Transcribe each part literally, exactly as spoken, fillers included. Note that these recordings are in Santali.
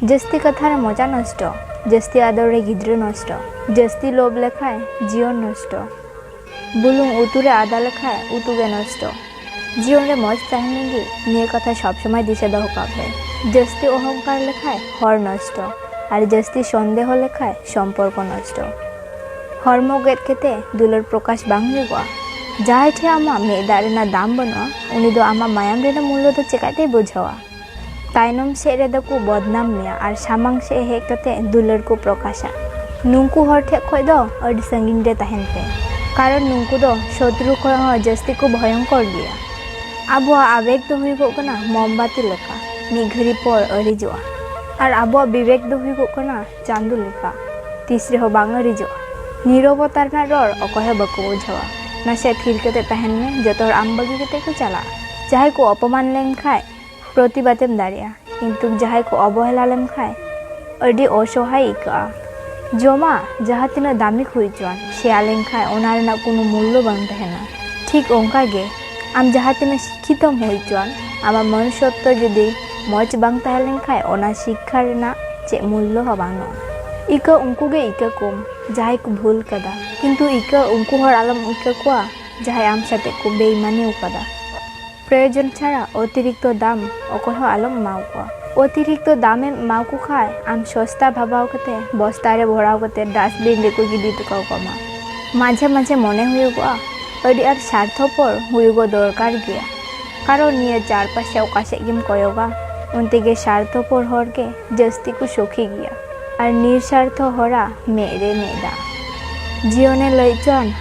ᱡᱟᱹᱥᱛᱤ ᱠᱟᱛᱷᱟ ᱨᱮ ᱢᱚᱪᱟ ᱱᱚᱥᱴᱚ, ᱡᱟᱹᱥᱛᱤ ᱟᱫᱚᱨ ᱨᱮ ᱜᱤᱫᱽᱨᱟᱹ ᱱᱚᱥᱴᱚ, ᱡᱟᱹᱥᱛᱤ ᱞᱳᱵᱷ ᱞᱮᱠᱷᱟᱡ ᱡᱤᱭᱚᱱ ᱱᱚᱥᱴᱚ, ᱵᱩᱞᱩᱝ ᱩᱛᱩ ᱨᱮ ᱟᱫᱟ ᱞᱮᱠᱷᱟᱡ ᱩᱛᱩ ᱜᱮ ᱱᱚᱥᱴᱚ᱾ ᱡᱤᱭᱚᱱ ᱨᱮ ᱢᱚᱡᱽ ᱛᱟᱦᱮᱱ ᱞᱟᱹᱜᱤᱫ ᱱᱤᱭᱟᱹ ᱠᱟᱛᱷᱟ ᱥᱚᱵ ᱥᱚᱢᱚᱭ ᱫᱤᱥᱟᱹ ᱫᱚᱦᱚ ᱠᱟᱜ ᱯᱮ, ᱡᱟᱹᱥᱛᱤ ᱚᱦᱚᱝᱠᱟᱨ ᱞᱮᱠᱷᱟᱡ ᱦᱚᱲ ᱱᱚᱥᱴᱚ, ᱟᱨ ᱡᱟᱹᱥᱛᱤ ᱥᱚᱱᱫᱮᱦᱚ ᱞᱮᱠᱷᱟᱡ ᱥᱚᱢᱯᱚᱨᱠᱚ ᱱᱚᱥᱴᱚ᱾ ᱦᱚᱲᱢᱚ ᱜᱮᱫ ᱠᱟᱛᱮ ᱫᱩᱞᱟᱹᱲ ᱯᱨᱚᱠᱟᱥ ᱵᱟᱝ ᱦᱩᱭᱩᱜᱚᱜᱼᱟ᱾ ᱡᱟᱦᱟᱸᱭ ᱴᱷᱮᱱ ᱟᱢᱟᱜ ᱢᱮᱫ ᱫᱟᱜ ᱨᱮᱱᱟᱜ ᱫᱟᱢ ᱵᱟᱹᱱᱩᱜᱼᱟ, ᱩᱱᱤ ᱫᱚ ᱟᱢᱟᱜ ᱢᱟᱭᱟᱢ ᱨᱮᱱᱟᱜ ᱢᱩᱞᱞᱚ ᱫᱚ ᱪᱮᱠᱟᱛᱮᱭ ᱵᱩᱡᱷᱟᱹᱣᱟ? ᱛᱟᱭᱱᱚᱢ ᱥᱮᱫ ᱨᱮᱫᱚ ᱠᱚ ᱵᱚᱫᱱᱟᱢ ᱢᱮᱭᱟ ᱟᱨ ᱥᱟᱢᱟᱝ ᱥᱮᱫ ᱦᱮᱡ ᱠᱟᱛᱮ ᱫᱩᱞᱟᱹᱲ ᱠᱚ ᱯᱨᱚᱠᱟᱥᱟ᱾ ᱱᱩᱝᱠᱩ ᱦᱚᱲ ᱴᱷᱮᱡ ᱠᱷᱚᱡ ᱫᱚ ᱟᱹᱰᱤ ᱥᱟᱺᱜᱤᱧ ᱨᱮ ᱛᱟᱦᱮᱱ ᱯᱮ, ᱠᱟᱨᱚᱱ ᱱᱩᱝᱠᱩ ᱫᱚ ᱥᱚᱛᱨᱩ ᱠᱷᱚᱡ ᱦᱚᱸ ᱡᱟᱹᱥᱛᱤ ᱠᱚ ᱵᱷᱚᱭᱚᱝᱠᱚᱨ ᱜᱮᱭᱟ᱾ ᱟᱵᱚᱣᱟᱜ ᱟᱵᱮᱜ ᱫᱚ ᱦᱩᱭᱩᱜᱚᱜ ᱠᱟᱱᱟ ᱢᱚᱢᱵᱟᱛᱤ ᱞᱮᱠᱟ, ᱢᱤᱫ ᱜᱷᱟᱹᱲᱤ ᱯᱚᱨ ᱟᱹᱲᱤᱡᱚᱜᱼᱟ, ᱟᱨ ᱟᱵᱚᱣᱟᱜ ᱵᱤᱵᱮᱠ ᱫᱚ ᱦᱩᱭᱩᱜᱚᱜ ᱠᱟᱱᱟ ᱪᱟᱸᱫᱚ ᱞᱮᱠᱟ, ᱛᱤᱥ ᱨᱮᱦᱚᱸ ᱵᱟᱝ ᱟᱹᱲᱤᱡᱚᱜᱼᱟ᱾ ᱱᱤᱨᱚᱵᱚᱛᱟ ᱨᱮᱱᱟᱜ ᱨᱚᱲ ᱚᱠᱚᱭ ᱦᱚᱸ ᱵᱟᱠᱚ ᱵᱩᱡᱷᱟᱹᱣᱟ᱾ ᱱᱟᱥᱮ ᱛᱷᱤᱨ ᱠᱟᱛᱮ ᱛᱟᱦᱮᱱ ᱢᱮ, ᱡᱚᱛᱚ ᱦᱚᱲ ᱟᱢ ᱵᱟᱹᱜᱤ ᱠᱟᱛᱮ ᱠᱚ ᱪᱟᱞᱟᱜᱼᱟ᱾ ᱡᱟᱦᱟᱸᱭ ᱠᱚ ᱚᱯᱚᱢᱟᱱ ᱞᱮᱱ ᱠᱷᱟᱡ ᱯᱨᱚᱛᱤᱵᱟᱫ ᱮᱢ ᱫᱟᱲᱮᱭᱟᱜᱼᱟ, ᱠᱤᱱᱛᱩ ᱡᱟᱦᱟᱸᱭ ᱠᱚ ᱚᱵᱚᱦᱮᱞᱟ ᱞᱮᱱ ᱠᱷᱟᱡ ᱟᱹᱰᱤ ᱚᱥᱚᱦᱟᱭ ᱟᱹᱭᱠᱟᱹᱜᱼᱟ᱾ ᱡᱚᱢᱟᱜ ᱡᱟᱦᱟᱸ ᱛᱤᱱᱟᱹᱜ ᱫᱟᱢᱤ ᱠᱚ ᱦᱩᱭ ᱦᱚᱪᱚᱣᱟᱱ, ᱥᱮᱭᱟ ᱞᱮᱱ ᱠᱷᱟᱡ ᱚᱱᱟ ᱨᱮᱱᱟᱜ ᱠᱳᱱᱳ ᱢᱩᱞᱞᱚ ᱵᱟᱝ ᱛᱟᱦᱮᱱᱟ᱾ ᱴᱷᱤᱠ ᱚᱱᱠᱟ ᱜᱮ, ᱟᱢ ᱡᱟᱦᱟᱸ ᱛᱤᱱᱟᱹᱜ ᱥᱤᱠᱠᱷᱤᱛᱚᱢ ᱦᱩᱭ ᱦᱚᱪᱚᱣᱟᱱ, ᱟᱢᱟᱜ ᱢᱚᱱᱩᱥᱥᱚᱛᱛᱚ ᱡᱩᱫᱤ ᱢᱚᱡᱽ ᱵᱟᱝ ᱛᱟᱦᱮᱸ ᱞᱮᱱ ᱠᱷᱟᱡ, ᱚᱱᱟ ᱥᱤᱠᱠᱷᱟ ᱨᱮᱱᱟᱜ ᱪᱮᱫ ᱢᱩᱞᱞᱚ ᱦᱚᱸ ᱵᱟᱹᱱᱩᱜᱼᱟ᱾ ᱤᱠᱟᱹ ᱩᱱᱠᱩ ᱜᱮ ᱤᱠᱟᱹ ᱠᱚᱢ, ᱡᱟᱦᱟᱸᱭ ᱠᱚ ᱵᱷᱩᱞ ᱠᱟᱫᱟ, ᱠᱤᱱᱛᱩ ᱤᱠᱟᱹ ᱩᱱᱠᱩ ᱦᱚᱲ ᱟᱞᱚᱢ ᱤᱠᱟᱹ ᱠᱚᱣᱟ, ᱡᱟᱦᱟᱸᱭ ᱟᱢ ᱥᱟᱛᱮ ᱠᱚ ᱵᱮᱭᱤᱢᱟᱱᱤ ᱟᱠᱟᱫᱟ᱾ ᱯᱨᱚᱭᱳᱡᱚᱱ ᱪᱷᱟᱲᱟ ᱚᱛᱤᱨᱤᱠᱛᱚ ᱫᱟᱢ ᱚᱠᱚᱭ ᱦᱚᱸ ᱟᱞᱚᱢ ᱮᱢᱟᱣ ᱠᱚᱣᱟ᱾ ᱚᱛᱤᱨᱤᱠᱛᱚ ᱫᱟᱢ ᱮᱢ ᱮᱢᱟ ᱠᱚ ᱠᱷᱟᱡ, ᱟᱢ ᱥᱚᱥᱛᱟ ᱵᱷᱟᱵᱟᱣ ᱠᱟᱛᱮ ᱵᱚᱥᱛᱟ ᱨᱮ ᱵᱷᱚᱨᱟᱣ ᱠᱟᱛᱮ ᱰᱟᱥᱴᱵᱤᱱ ᱨᱮᱠᱚ ᱜᱤᱰᱤ ᱦᱚᱴᱚ ᱠᱟᱠᱚ ᱢᱟ᱾ ᱢᱟᱡᱷᱮ ᱢᱟᱡᱷᱮ ᱢᱚᱱᱮ ᱦᱩᱭᱩᱜᱚᱜᱼᱟ, ᱟᱹᱰᱤ ᱟᱸᱴ ᱥᱟᱨᱛᱷᱚᱯᱚᱨ ᱦᱩᱭᱩᱜᱚᱜ ᱫᱚᱨᱠᱟᱨ ᱜᱮᱭᱟ, ᱠᱟᱨᱚᱱ ᱱᱤᱭᱟᱹ ᱪᱟᱨᱯᱟᱥᱮ ᱚᱠᱟ ᱥᱮᱫ ᱜᱮᱢ ᱠᱚᱭᱚᱜᱟ, ᱚᱱᱛᱮ ᱜᱮ ᱥᱟᱨᱛᱷᱚᱯᱚᱨ ᱦᱚᱲ ᱜᱮ ᱡᱟᱹᱥᱛᱤ ᱠᱚ ᱥᱩᱠᱷᱤ ᱜᱮᱭᱟ᱾ ᱟᱨ ᱱᱤᱨᱥᱟᱨᱛᱷᱚ ᱦᱚᱲᱟᱜ ᱢᱮᱫ ᱨᱮ ᱢᱮᱫ ᱫᱟᱜ᱾ ᱡᱤᱭᱚᱱᱮ ᱞᱟᱹᱭ ᱦᱚᱪᱚᱣᱟᱱ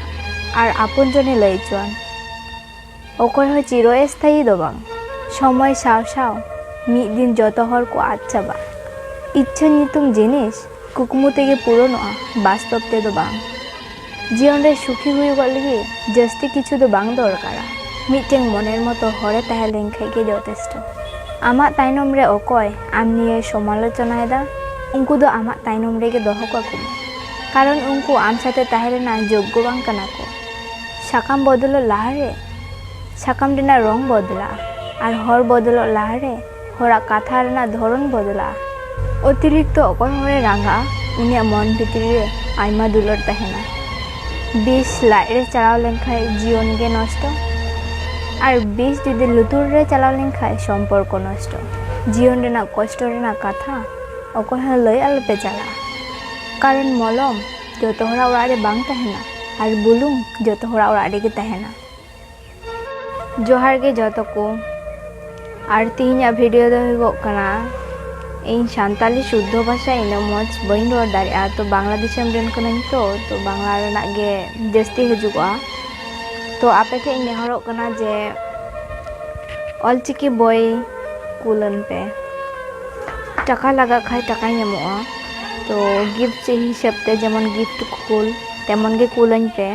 ᱟᱨ ᱟᱯᱚᱱ ᱡᱚᱱᱮ ᱞᱟᱹᱭ ᱦᱚᱪᱚᱣᱟᱱ, ᱚᱠᱚᱭ ᱦᱚᱸ ᱪᱤᱨᱚᱥᱛᱷᱟᱭᱤ ᱫᱚ ᱵᱟᱝ᱾ ᱥᱚᱢᱚᱭ ᱥᱟᱶ ᱥᱟᱶ ᱢᱤᱫ ᱫᱤᱱ ᱡᱚᱛᱚ ᱦᱚᱲ ᱠᱚ ᱟᱫ ᱪᱟᱵᱟᱜᱼᱟ᱾ ᱤᱪᱪᱷᱟᱹ ᱧᱩᱛᱩᱢ ᱡᱤᱱᱤᱥ ᱠᱩᱠᱢᱩ ᱛᱮᱜᱮ ᱯᱩᱨᱚᱱᱚᱜᱼᱟ, ᱵᱟᱥᱛᱚᱵ ᱛᱮᱫᱚ ᱵᱟᱝ᱾ ᱡᱤᱭᱚᱱ ᱨᱮ ᱥᱩᱠᱷᱤ ᱦᱩᱭᱩᱜᱚᱜ ᱞᱟᱹᱜᱤᱫ ᱡᱟᱹᱥᱛᱤ ᱠᱤᱪᱷᱩ ᱫᱚ ᱵᱟᱝ ᱫᱚᱨᱠᱟᱨᱟ᱾ ᱢᱤᱫᱴᱮᱱ ᱢᱚᱱᱮᱨ ᱢᱚᱛᱚ ᱦᱚᱲᱮ ᱛᱟᱦᱮᱸ ᱞᱮᱱ ᱠᱷᱟᱡ ᱜᱮ ᱡᱚᱛᱷᱮᱥᱴᱚ᱾ ᱟᱢᱟᱜ ᱛᱟᱭᱱᱚᱢ ᱨᱮ ᱚᱠᱚᱭ ᱟᱢ ᱱᱤᱭᱮ ᱥᱚᱢᱟᱞᱳᱪᱚᱱᱟᱭᱮᱫᱟ, ᱩᱱᱠᱩ ᱫᱚ ᱟᱢᱟᱜ ᱛᱟᱭᱱᱚᱢ ᱨᱮᱜᱮ ᱫᱚᱦᱚ ᱠᱟᱠᱚ ᱢᱮ, ᱠᱟᱨᱚᱱ ᱩᱱᱠᱩ ᱟᱢ ᱥᱟᱛᱮ ᱛᱟᱦᱮᱸ ᱨᱮᱱᱟᱜ ᱡᱳᱜᱽᱜᱚ ᱵᱟᱝ ᱠᱟᱱᱟ ᱠᱚ᱾ ᱥᱟᱠᱟᱢ ᱵᱚᱫᱚᱞᱚᱜ ᱞᱟᱦᱟᱨᱮ ᱥᱟᱠᱟᱢ ᱨᱮᱱᱟᱜ ᱨᱚᱝ ᱵᱚᱫᱚᱞᱚᱜᱼᱟ, ᱟᱨ ᱦᱚᱲ ᱵᱚᱫᱚᱞᱚᱜ ᱞᱟᱦᱟᱨᱮ ᱦᱚᱲᱟᱜ ᱠᱟᱛᱷᱟ ᱨᱮᱱᱟᱜ ᱫᱷᱚᱨᱚᱱ ᱵᱚᱫᱚᱞᱚᱜᱼᱟ᱾ ᱚᱛᱤᱨᱤᱠᱛᱚ ᱚᱠᱚᱭ ᱦᱚᱲᱮ ᱨᱟᱸᱜᱟᱜᱼᱟ, ᱩᱱᱤᱭᱟᱜ ᱢᱚᱱ ᱵᱷᱤᱛᱨᱤ ᱨᱮ ᱟᱭᱢᱟ ᱫᱩᱞᱟᱹᱲ ᱛᱟᱦᱮᱱᱟ᱾ ᱵᱤᱥ ᱞᱟᱡ ᱨᱮ ᱪᱟᱞᱟᱣ ᱞᱮᱱᱠᱷᱟᱱ ᱡᱤᱭᱚᱱ ᱜᱮ ᱱᱚᱥᱴᱚ, ᱟᱨ ᱵᱤᱥ ᱡᱩᱫᱤ ᱞᱩᱛᱩᱨ ᱨᱮ ᱪᱟᱞᱟᱣ ᱞᱮᱱᱠᱷᱟᱱ ᱥᱚᱢᱯᱚᱨᱠᱚ ᱱᱚᱥᱴᱚ᱾ ᱡᱤᱭᱚᱱ ᱨᱮᱱᱟᱜ ᱠᱚᱥᱴᱚ ᱨᱮᱱᱟᱜ ᱠᱟᱛᱷᱟ ᱚᱠᱚᱭ ᱦᱚᱸ ᱞᱟᱹᱭ ᱟᱞᱚᱯᱮ ᱪᱟᱞᱟᱜᱼᱟ, ᱠᱟᱨᱚᱱ ᱢᱚᱞᱚᱢ ᱡᱚᱛᱚ ᱦᱚᱲᱟᱜ ᱚᱲᱟᱜ ᱨᱮ ᱵᱟᱝ ᱛᱟᱦᱮᱱᱟ, ᱟᱨ ᱵᱩᱞᱩᱝ ᱡᱚᱛᱚ ᱦᱚᱲᱟᱜ ᱚᱲᱟᱜ ᱨᱮᱜᱮ ᱛᱟᱦᱮᱱᱟ᱾ ᱡᱚᱦᱟᱨ ᱜᱮ ᱡᱚᱛᱚ ᱠᱚ᱾ ᱟᱨ ᱛᱤᱦᱤᱧᱟᱜ ᱵᱷᱤᱰᱤᱭᱳ ᱫᱚ ᱦᱩᱭᱩᱜᱚᱜ ᱠᱟᱱᱟ, ᱤᱧ ᱥᱟᱱᱛᱟᱞᱤ ᱥᱩᱫᱽᱫᱷᱚ ᱵᱷᱟᱥᱟ ᱤᱱᱟᱹᱜ ᱢᱚᱡᱽ ᱵᱟᱹᱧ ᱨᱚᱲ ᱫᱟᱲᱮᱭᱟᱜᱼᱟ, ᱛᱚ ᱵᱟᱝᱞᱟ ᱫᱤᱥᱚᱢ ᱨᱮᱱ ᱠᱟᱹᱱᱟᱹᱧ ᱛᱚ, ᱛᱚ ᱵᱟᱝᱞᱟ ᱨᱮᱱᱟᱜ ᱜᱮ ᱡᱟᱹᱥᱛᱤ ᱦᱤᱡᱩᱜᱚᱜᱼᱟ᱾ ᱛᱚ ᱟᱯᱮ ᱴᱷᱮᱱ ᱤᱧ ᱱᱮᱦᱚᱨᱚᱜ ᱠᱟᱱᱟ ᱡᱮ ᱚᱞᱪᱤᱠᱤ ᱵᱳᱭ ᱠᱩᱞᱟᱹᱧ ᱯᱮ᱾ ᱴᱟᱠᱟ ᱞᱟᱜᱟᱜ ᱠᱷᱟᱡ ᱴᱟᱠᱟᱧ ᱮᱢᱚᱜᱼᱟ, ᱛᱚ ᱜᱤᱯᱷᱴ ᱦᱤᱥᱟᱹᱵ ᱛᱮ ᱡᱮᱢᱚᱱ ᱜᱤᱯᱷᱴ ᱠᱩᱞ ᱛᱮᱢᱚᱱ ᱜᱮ ᱠᱩᱞᱟᱹᱧ ᱯᱮ᱾